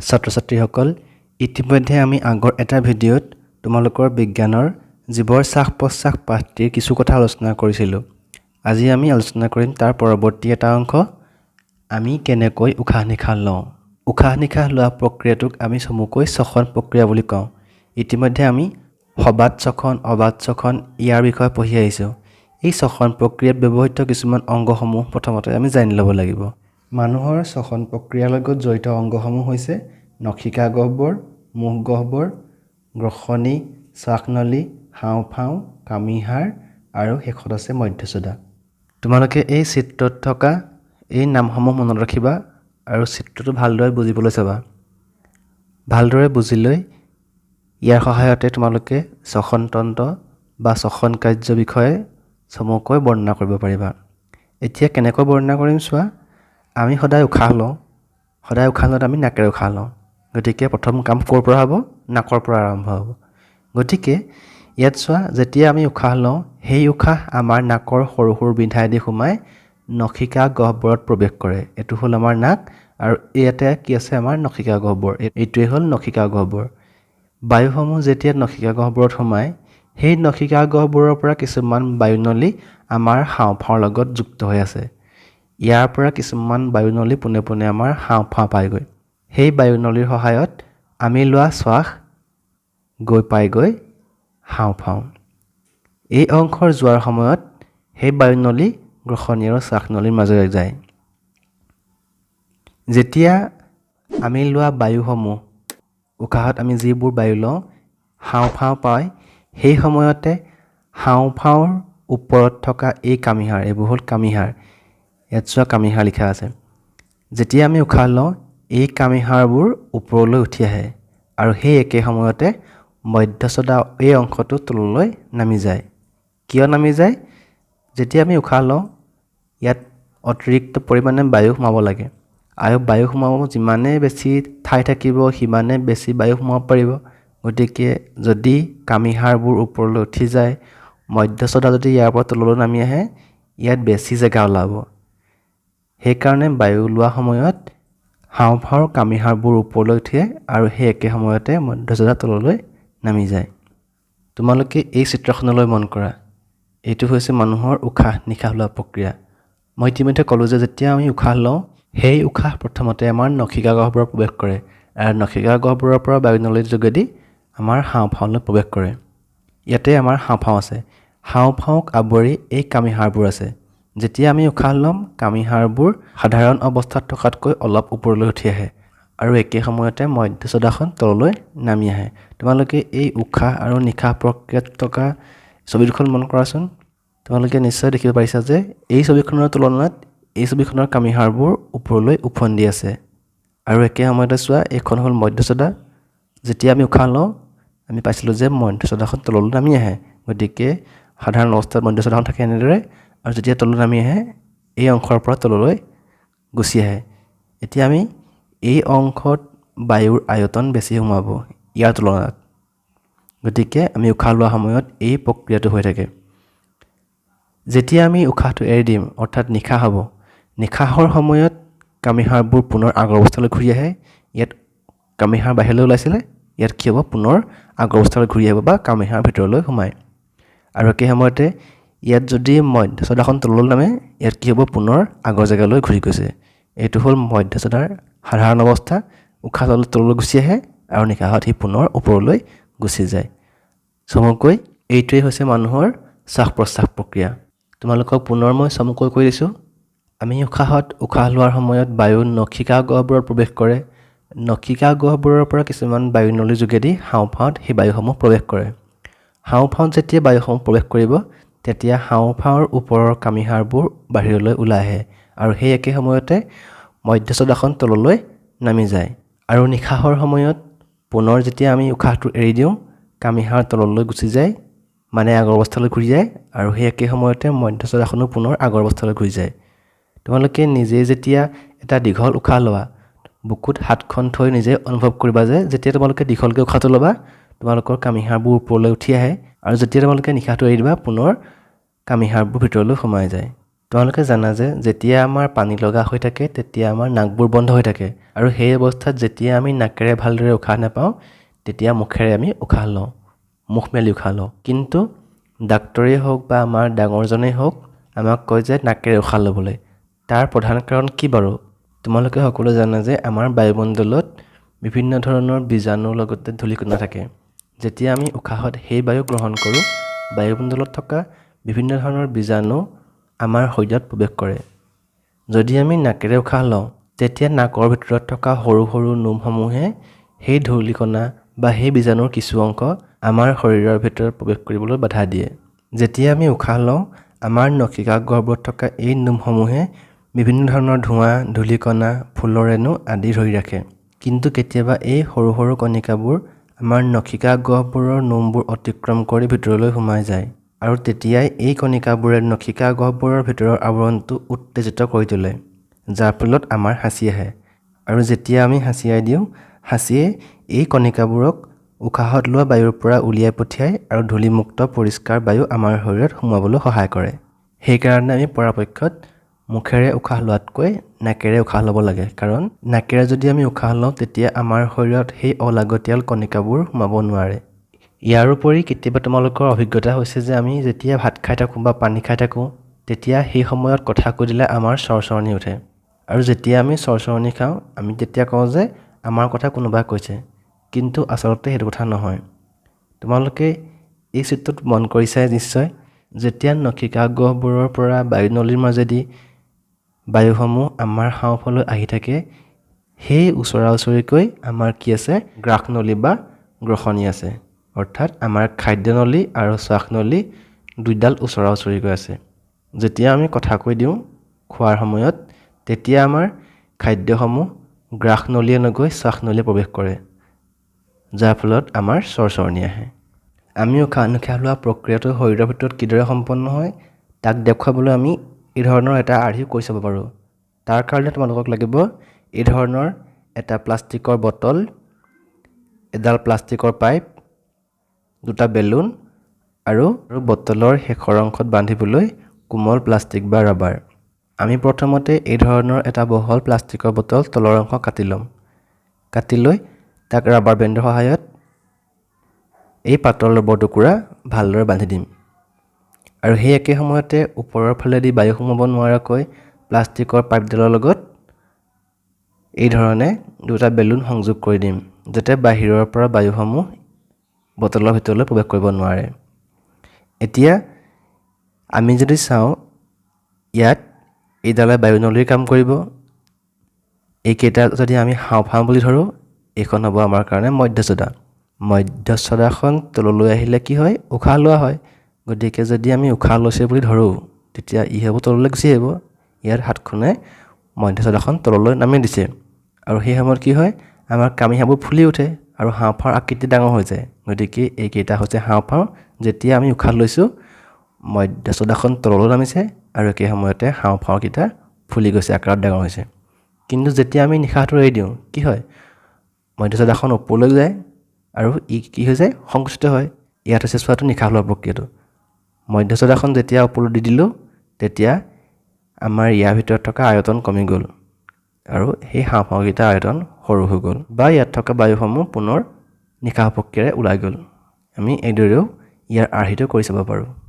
ছাত্ৰ ছাত্ৰীসকল, ইতিমধ্যে আমি আগৰ এটা ভিডিঅ'ত তোমালোকৰ বিজ্ঞানৰ জীৱৰ শ্বাস প্ৰশ্বাস পাঠটিৰ কিছু কথা আলোচনা কৰিছিলোঁ। আজি আমি আলোচনা কৰিম তাৰ পৰৱৰ্তী এটা অংশ, আমি কেনেকৈ উশাহ নিশাহ লওঁ। উশাহ নিশাহ লোৱা প্ৰক্ৰিয়াটোক আমি চমুকৈ শ্বসন প্ৰক্ৰিয়া বুলি কওঁ। ইতিমধ্যে আমি সবাত শ্বসন, অবাত শ্বসন ইয়াৰ বিষয়ে পঢ়ি আহিছোঁ। এই শ্বসন প্ৰক্ৰিয়াত ব্যৱহৃত কিছুমান অংগসমূহ প্ৰথমতে আমি জানি ল'ব লাগিব। মানুহৰ শ্বসন প্ৰক্ৰিয়াৰ লগত জড়িত অংগসমূহ হৈছে নসিকা গহ্বৰ, মুখ গহ্বৰ, গ্ৰসনী, শ্বাসনলী, হাওঁফাওঁ, কামিহাড় আৰু শেষত আছে মধ্যচদা। তোমালোকে এই চিত্ৰত থকা এই নামসমূহ মনত ৰাখিবা আৰু চিত্ৰটো ভালদৰে বুজিবলৈ চাবা। ভালদৰে বুজি লৈ ইয়াৰ সহায়তে তোমালোকে শ্বসনতন্ত্ৰ বা শ্বসন কাৰ্যৰ বিষয়ে চমুকৈ বৰ্ণনা কৰিব পাৰিবা। এতিয়া কেনেকৈ বৰ্ণনা কৰিম চোৱা। আমি সদায় উশাহ লওঁ। সদায় উশাহ লওঁতে আমি নাকেৰে উশাহ লওঁ। গতিকে প্ৰথম কাম ক'ৰ পৰা হ'ব? নাকৰ পৰা আৰম্ভ হ'ব। গতিকে ইয়াত চোৱা, যেতিয়া আমি উশাহ লওঁ, সেই উশাহ আমাৰ নাকৰ সৰু সৰু বিন্ধাইদি সোমাই নসিকা গহ্বৰত প্ৰৱেশ কৰে। এইটো হ'ল আমাৰ নাক আৰু ইয়াতে কি আছে? আমাৰ নসিকা গহ্বৰ। এইটোৱেই হ'ল নসিকা গহ্বৰ। বায়ুসমূহ যেতিয়া নসিকা গহ্বৰত সোমায়, সেই নসিকা গহ্বৰৰ পৰা কিছুমান বায়ুনলী আমাৰ হাওঁফাওঁৰ লগত যুক্ত হৈ আছে। ইয়াৰ পৰা কিছুমান বায়ুনলী পোনে পোনে আমাৰ হাওঁফাওঁ পায়গৈ। সেই বায়ুনলীৰ সহায়ত আমি লোৱা শ্বাস গৈ পায়গৈ হাওঁফাওঁ। এই অংশৰ যোৱাৰ সময়ত সেই বায়ুনলী গ্ৰসনী আৰু শ্বাসনলীৰ মাজেৰে যায়। যেতিয়া আমি লোৱা বায়ুসমূহ, উশাহত আমি যিবোৰ বায়ু লওঁ, হাওঁফাওঁ পায়, সেই সময়তে হাওঁফাওঁৰ ওপৰত থকা এই কামিহাড়, এইবোৰ হ'ল কামিহাড়, ইয়াত চোৱা কামিহাড় লিখা আছে। যেতিয়া আমি উশাহ লওঁ, এই কামিহাড়বোৰ ওপৰলৈ উঠি আহে আৰু সেই একে সময়তে মধ্যচদা এই অংশটো তললৈ নামি যায়। কিয় নামি যায়? যেতিয়া আমি উশাহ লওঁ, ইয়াত অতিৰিক্ত পৰিমাণে বায়ু সোমাব লাগে আৰু বায়ু সোমাব যিমানেই বেছি ঠাই থাকিব, সিমানে বেছি বায়ু সোমাব পাৰিব। গতিকে যদি কামিহাড়বোৰ ওপৰলৈ উঠি যায়, মধ্যচদা যদি ইয়াৰ পৰা তললৈ নামি আহে, ইয়াত বেছি জেগা ওলাব। সেইকাৰণে বায়ু লোৱা সময়ত হাওঁফাওঁৰ কামিহাড়বোৰ ওপৰলৈ উঠে আৰু সেই একে সময়তে মধ্যচদা তললৈ নামি যায়। তোমালোকে এই চিত্ৰখনলৈ মন কৰা। এইটো হৈছে মানুহৰ উশাহ নিশাহ লোৱা প্ৰক্ৰিয়া। মই ইতিমধ্যে ক'লোঁ যে যেতিয়া আমি উশাহ লওঁ, সেই উশাহ প্ৰথমতে আমাৰ নসিকা গহ্বৰত প্ৰৱেশ কৰে আৰু নসিকা গহ্বৰৰ পৰা বায়ুনলীৰ যোগেদি আমাৰ হাওঁফাওঁলৈ প্ৰৱেশ কৰে। ইয়াতে আমাৰ হাওঁফাওঁ আছে। হাওঁফাওঁক আৱৰি এই কামিহাড়বোৰ আছে। যেতিয়া আমি উশাহ ল'ম, কামিহাড়বোৰ সাধাৰণ অৱস্থাত থকাতকৈ অলপ ওপৰলৈ উঠি আহে আৰু একে সময়তে মধ্যচদাখন তললৈ নামি আহে। তোমালোকে এই উশাহ আৰু নিশাহ প্ৰক্ৰিয়াত থকা ছবি দুখন মন কৰাচোন। তোমালোকে নিশ্চয় দেখিব পাৰিছা যে এই ছবিখনৰ তুলনাত এই ছবিখনৰ কামিহাড়বোৰ ওপৰলৈ ওফন্দি আছে। আৰু একে সময়তে চোৱা, এইখন হ'ল মধ্যচদা। যেতিয়া আমি উশাহ লওঁ, আমি পাইছিলোঁ যে মধ্যচদাখন তললৈ নামি আহে। গতিকে সাধাৰণ অৱস্থাত মধ্যচদাখন থাকে এনেদৰে আৰু যেতিয়া তললৈ নামি আহে, এই অংশৰ পৰা তললৈ গুচি আহে। এতিয়া আমি এই অংশত বায়ুৰ আয়তন বেছি সোমাব ইয়াৰ তুলনাত। গতিকে আমি উশাহ লোৱাৰ সময়ত এই প্ৰক্ৰিয়াটো হৈ থাকে। যেতিয়া আমি উশাহটো এৰি দিম, অৰ্থাৎ নিশাহ হ'ব, নিশাহৰ সময়ত কামিহাড়বোৰ পুনৰ আগৰ অৱস্থালৈ ঘূৰি আহে। ইয়াত কামিহাড় বাহিৰলৈ ওলাইছিলে, ইয়াত কি হ'ব? পুনৰ আগৰ অৱস্থালৈ ঘূৰি আহিব বা কামিহাড় ভিতৰলৈ সোমায়। আৰু একে সময়তে ইয়াত যদি মধ্যচদাখন তললৈ নামে, ইয়াত কি হ'ব? পুনৰ আগৰ জেগালৈ ঘূৰি গৈছে। এইটো হ'ল মধ্যচদাৰ সাধাৰণ অৱস্থা। উশাহ তললৈ গুচি আহে আৰু নিশাহত সি পুনৰ ওপৰলৈ গুচি যায়। চমুকৈ এইটোৱেই হৈছে মানুহৰ শ্বাস প্ৰশ্বাস প্ৰক্ৰিয়া। তোমালোকক পুনৰ মই চমুকৈ কৈ দিছোঁ। আমি উশাহত উশাহ লোৱাৰ সময়ত বায়ু নসিকা গহ্বৰত প্ৰৱেশ কৰে। নসিকা গহ্বৰৰ পৰা কিছুমান বায়ুনলীৰ যোগেদি হাওঁফাওঁত সেই বায়ুসমূহ প্ৰৱেশ কৰে। হাওঁফাওঁত যেতিয়া বায়ুসমূহ প্ৰৱেশ কৰিব, তেতিয়া হাওঁফাওঁৰ ওপৰৰ কামিহাড়বোৰ বাহিৰলৈ ওলাই আহে আৰু সেই একে সময়তে মধ্যচদাখন তললৈ নামি যায়। আৰু নিশাহৰ সময়ত পুনৰ যেতিয়া আমি উশাহটো এৰি দিওঁ, কামিহাড় তললৈ গুচি যায়, মানে আগৰ অৱস্থালৈ ঘূৰি যায় আৰু সেই একে সময়তে মধ্যচদাখনো পুনৰ আগৰ অৱস্থালৈ ঘূৰি যায়। তোমালোকে নিজে যেতিয়া এটা দীঘল উশাহ লোৱা, বুকুত হাতখন থৈ নিজে অনুভৱ কৰিবা যে যেতিয়া তোমালোকে দীঘলকৈ উশাহটো ল'বা, তোমালোকৰ কামিহাড়বোৰ ওপৰলৈ উঠি আহে আৰু যেতিয়া তোমালোকে নিশাহটো এৰি দিবা, পুনৰ কামিহাড়বোৰ ভিতৰলৈ সোমাই যায়। তোমালোকে জানা যে যেতিয়া আমাৰ পানী লগা হৈ থাকে তেতিয়া আমাৰ নাকবোৰ বন্ধ হৈ থাকে আৰু সেই অৱস্থাত যেতিয়া আমি নাকেৰে ভালদৰে উশাহ নাপাওঁ তেতিয়া মুখেৰে আমি উশাহ লওঁ, মুখ মেলি উশাহ লওঁ। কিন্তু ডাক্তৰেই হওক বা আমাৰ ডাঙৰজনেই হওক আমাক কয় যে নাকেৰে উশাহ ল'বলৈ। তাৰ প্ৰধান কাৰণ কি বাৰু? তোমালোকে সকলোৱে জানা যে আমাৰ বায়ুমণ্ডলত বিভিন্ন ধৰণৰ বীজাণুৰ লগতে ধূলিকণা থাকে। যেতিয়া আমি উশাহত সেই বায়ু গ্ৰহণ কৰোঁ, বায়ুমণ্ডলত থকা বিভিন্ন ধৰণৰ বীজাণু আমাৰ শৰীৰত প্ৰৱেশ কৰে। যদি আমি নাকেৰে উশাহ লওঁ তেতিয়া নাকৰ ভিতৰত থকা সৰু সৰু নোমসমূহে সেই ধূলিকণা বা সেই বীজাণুৰ কিছু অংশ আমাৰ শৰীৰৰ ভিতৰত প্ৰৱেশ কৰিবলৈ বাধা দিয়ে। যেতিয়া আমি উশাহ লওঁ আমাৰ নসিকা গহ্বৰত থকা এই নোমসমূহে বিভিন্ন ধৰণৰ ধোঁৱা, ধূলিকণা, ফুলৰ ৰেণু আদি ধৰি ৰাখে। কিন্তু কেতিয়াবা এই সৰু সৰু কণিকাবোৰ আমাৰ নসিকা গহ্বৰৰ নোমবোৰ অতিক্ৰম কৰি ভিতৰলৈ সোমাই যায় আৰু তেতিয়াই এই কণিকাবোৰে নসিকা গহ্বৰৰ ভিতৰৰ আৱৰণটো উত্তেজিত কৰি তোলে, যাৰ ফলত আমাৰ হাঁচি আহে। আৰু যেতিয়া আমি হাঁচিয়াই দিওঁ, হাঁচিয়ে এই কণিকাবোৰক উশাহত লোৱা বায়ুৰ পৰা উলিয়াই পঠিয়ায় আৰু ধূলিমুক্ত পৰিষ্কাৰ বায়ু আমাৰ শৰীৰত সোমাবলৈ সহায় কৰে। সেইকাৰণে আমি পৰাপক্ষত মুখেৰে উশাহ লোৱাতকৈ নাকেৰে উশাহ ল'ব লাগে, কাৰণ নাকেৰে যদি আমি উশাহ লওঁ তেতিয়া আমাৰ শৰীৰত সেই অলাগতিয়াল কণিকাবোৰ সোমাব নোৱাৰে। ইয়াৰোপৰি কেতিয়াবা তোমালোকৰ অভিজ্ঞতা হৈছে যে আমি যেতিয়া ভাত খাই থাকোঁ বা পানী খাই থাকোঁ তেতিয়া সেই সময়ত কথা কৈ দিলে আমাৰ চৰচৰণি উঠে, আৰু যেতিয়া আমি চৰচৰণি খাওঁ আমি তেতিয়া কওঁ যে আমাৰ কথা কোনোবাই কৈছে, কিন্তু আচলতে সেইটো কথা নহয়। তোমালোকে এই চিত্ৰটোত মন কৰিছাই নিশ্চয়, যেতিয়া নসিকা গহ্বৰৰ পৰা বায়ুনলীৰ মাজেদি বায়ুসমূহ আমাৰ হাওঁফাওলৈ আহি থাকে, সেই ওচৰা ওচৰিকৈ আমাৰ কি আছে, গ্ৰাসনলী বা গ্ৰসনী আছে, অৰ্থাৎ আমাৰ খাদ্যনলী আৰু শ্বাসনলী দুইডাল ওচৰা ওচৰিকৈ আছে। যেতিয়া আমি কথা কৈ দিওঁ খোৱাৰ সময়ত তেতিয়া আমাৰ খাদ্যসমূহ গ্ৰাসনলীয়ে নগৈ শ্বাসনলীয়ে প্ৰৱেশ কৰে, যাৰ ফলত আমাৰ চৰচৰণি আহে। আমি উশাহ নিশাহ লোৱা প্ৰক্ৰিয়াটো শৰীৰৰ ভিতৰত কিদৰে সম্পন্ন হয় তাক দেখুৱাবলৈ আমি এই ধৰণৰ এটা আৰ্হি কৰি চাব পাৰোঁ। তাৰ কাৰণে তোমালোকক লাগিব এই ধৰণৰ এটা প্লাষ্টিকৰ বটল, এডাল প্লাষ্টিকৰ পাইপ, দুটা বেলুন আৰু বটলৰ শেষৰ অংশত বান্ধিবলৈ কোমল প্লাষ্টিক বা ৰাবাৰ। আমি প্ৰথমতে এই ধৰণৰ এটা বহল প্লাষ্টিকৰ বটল তলৰ অংশ কাটি ল'ম। কাটি লৈ তাক ৰাবাৰ বেণ্ডৰ সহায়ত এই পাতল ৰবৰ টুকুৰা ভালদৰে বান্ধি দিম আৰু সেই একে সময়তে ওপৰৰ ফালেদি বায়ু সোমাব নোৱাৰাকৈ প্লাষ্টিকৰ পাইপডালৰ লগত এই ধৰণে দুটা বেলুন সংযোগ কৰি দিম, যাতে বাহিৰৰ পৰা বায়ুসমূহ বটলৰ ভিতৰলৈ প্ৰৱেশ কৰিব নোৱাৰে। এতিয়া আমি যদি চাওঁ, ইয়াত এইডালে বায়ুনলীৰ কাম কৰিব। এইকেইটা যদি আমি হাওঁফাওঁ বুলি ধৰোঁ, এইখন হ'ব আমাৰ কাৰণে মধ্যচদা। মধ্যচদাখন তললৈ আহিলে কি হয়, উশাহ লোৱা হয়। গতিকে যদি আমি উশাহ লৈছে বুলি ধৰোঁ তেতিয়া ই হ'ব তললৈ গুচি আহিব। ইয়াত হাতখনে মধ্যচদাখন তললৈ নামি দিছে আৰু সেই সময়ত কি হয়, আমাৰ কামিহাড়বোৰ ফুলি উঠে আৰু হাওঁফাওঁৰ আকৃতি ডাঙৰ হৈ যায়। গতিকে এইকেইটা হৈছে হাওঁফাওঁ। যেতিয়া আমি উশাহ লৈছোঁ মধ্যচদাখন তললৈ নামিছে আৰু একে সময়তে হাওঁফাওঁকেইটা ফুলি গৈছে, আকাৰত ডাঙৰ হৈছে। কিন্তু যেতিয়া আমি নিশাহটো এৰি দিওঁ কি হয়, মধ্যচদাখন ওপৰলৈ যায় আৰু ই কি হৈ যায়, সংকুচিত হয়। ইয়াত হৈছে চোৱাটো নিশাহ লোৱা প্ৰক্ৰিয়াটো। মধ্যচদাখন যেতিয়া ওপৰলৈ দি দিলোঁ তেতিয়া আমাৰ ইয়াৰ ভিতৰত থকা আয়তন কমি গ'ল আৰু সেই হাওঁফাওঁকেইটাৰ আয়তন সৰু হৈ গ'ল বা ইয়াত থকা বায়ুসমূহ পুনৰ নিশাহ প্ৰক্ৰিয়াৰে ওলাই গ'ল। আমি এইদৰেও ইয়াৰ আৰ্হিটো কৰি চাব পাৰোঁ।